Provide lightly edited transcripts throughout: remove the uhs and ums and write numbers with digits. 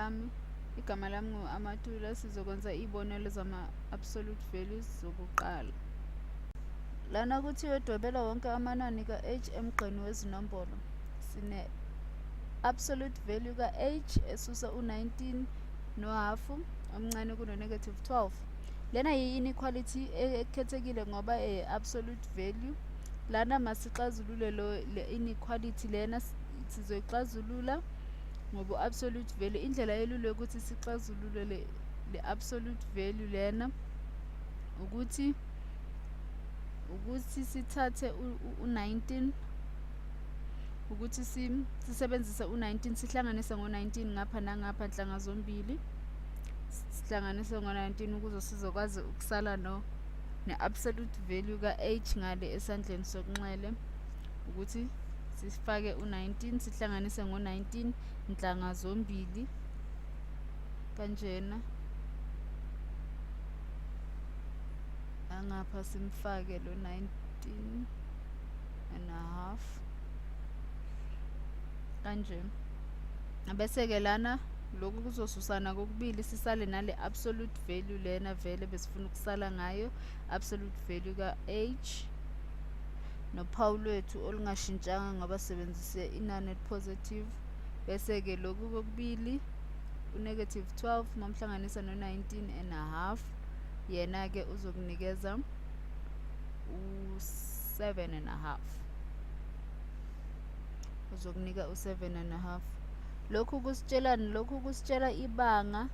Lami, igama lami ngu-Amatula. Sizokwenza iy'bonelo zama-absolute values zokuqala. Lana kuthiwe dwebela wonke amanani ka-h emgqeni wezinombolo. Sine-absolute value ka-h esusa u-19 nohafu omncane kuno-negative 12. Lena yi-inequality ekhethekile ngoba e-absolute value. Lana masixazulule lo le inequality lena, sizoyixazulula ngoba absolute value. Indlela elula yokuthi sixazulule le absolute value lena ukuthi sithathe u-19, ukuthi sisebenzise u-19, sihlanganise ngo-19 ngapha nangapha, nhlanga zombili sihlanganise ngo-19 ukuze sizokwazi ukusala no ne-absolute value ka-h ngale esandleni sokunxele, ukuthi sifake u-19, sihlanganise ngo-19 nhlanga zombili kanjena, angapha simfake lo 19 and a half kanje. Bese-ke lana lokhu kuzosusana kokubili, sisale nale absolute value lena vele besifuna ukusala ngayo, absolute value ka-h, nophawu lwethu olungashintshanga ngoba sisebenzise inani elipositive. Bese-ke lokhu kokubili, u-negative 12 mamhlanganisa no-19 and a half, yena-ke uzokunikeza u-7 and a half, uzokunika u-7 and a half. Lokhu kusitshelani? Lokhu kusitshela ibanga,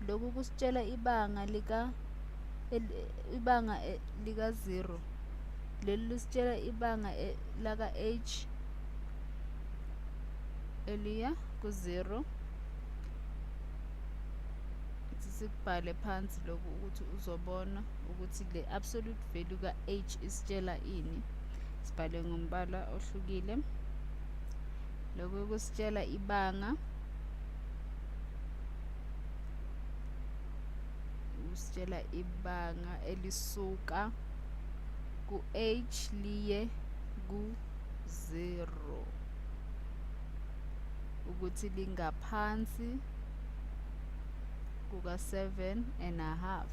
lokhu kusitshela ibanga lika ibanga lika 0. Leli lisitshela ibanga laka h eliya ku-0. Sikubhale phansi lokhu ukuthi uzobona ukuthi le absolute value ka-h isitshela ini. Sibhale ngombala ohlukile. Lokhu kusitshela ibanga, usitshela ibanga elisuka ku-h liye ku-0, ukuthi lingaphansi kuka-7 and a half.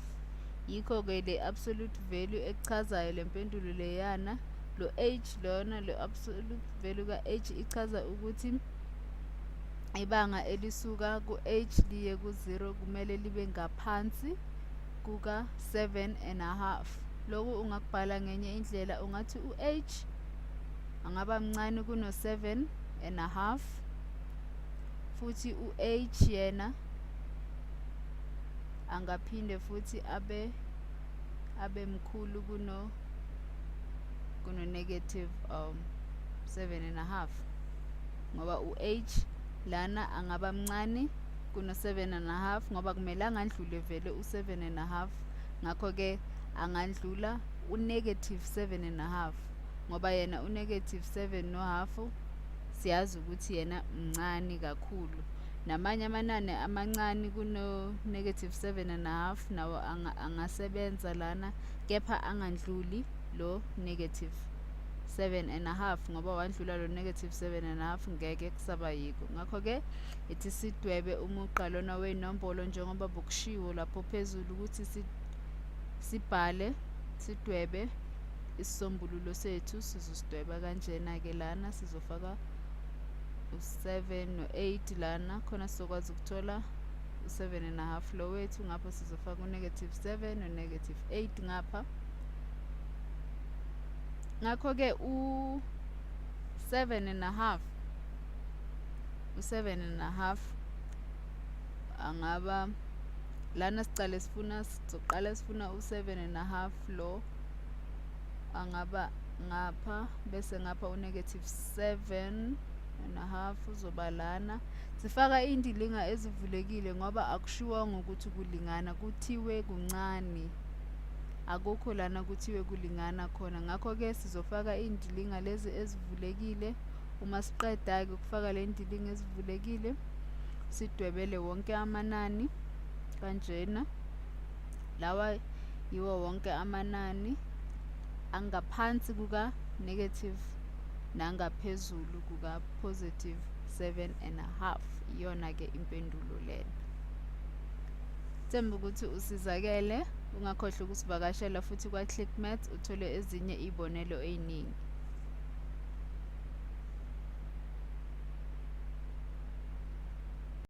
Yikho-ke le absolute value echazayo le mpendulo leyana, lo h lona, le absolute value ka-h ichaza ukuthi ibanga elisuka ku-h liye ku-0 kumele libe ngaphansi kuka-7 and a half. Lokhu ungakubhala ngenye indlela, ungathi u-h angaba mncane kuno-7 and a half, futhi u-h yena angaphinde futhi abe mkhulu kuno negative 7 and a half, ngoba u-h lana angaba mncane kuno 7 and a half ngoba kumelanga andlule vele u-7 and a half. Ngakho-ke angandlula u-negative 7 and a half, ngoba yena u-negative 7 no half siyazi ukuthi yena mncane kakhulu. Namanye amanani amancane kuno negative 7 and a half nawo angasebenza lana, kepha angandluli lo negative 7 and a half, ngoba wandlula lo negative 7 and a half ngeke kusaba yiko. Ngakho-ke ithi sidwebe umugqa lona wey'nombolo njengoba bokushiwo lapho phezulu ukuthi sibhale, sidwebe isisombululo sethu. Sizosidweba kanjena-ke lana, sizofaka u-7 no-8 lana khona sizokwazi ukuthola u-7 and a half lo wethu. Ngapha sizofaka u-negative 7 no-negative 8 ngapha. Ngakho-ke u-7 and a half, u-7 and a half angaba lana. Sicale sifuna, sizoqala sifuna u-7 and a half lo angaba ngapha, bese ngapha u-negative 7 and a half uzoba lana. Sifaka indilinga ezivulekile ngoba akushiwanga ukuthi kulingana, kuthiwe kuncane, akukho lana kuthiwe kulingana khona. Ngakho-ke sizofaka iy'ndilinga lezi ezivulekile. Uma siqeda-ke ukufaka le ndilinga ezivulekile, sidwebele wonke amanani kanjena. Lawa yiwo wonke amanani angaphansi kuka-negative nangaphezulu kuka-positive 7.5. Iyona-ke impendulo lena. Themba ukuthi usizakele. Ungakhohlwa ukusivakashela futhi kwa-Click Maths uthole ezinye iy'bonelo ey'ningi.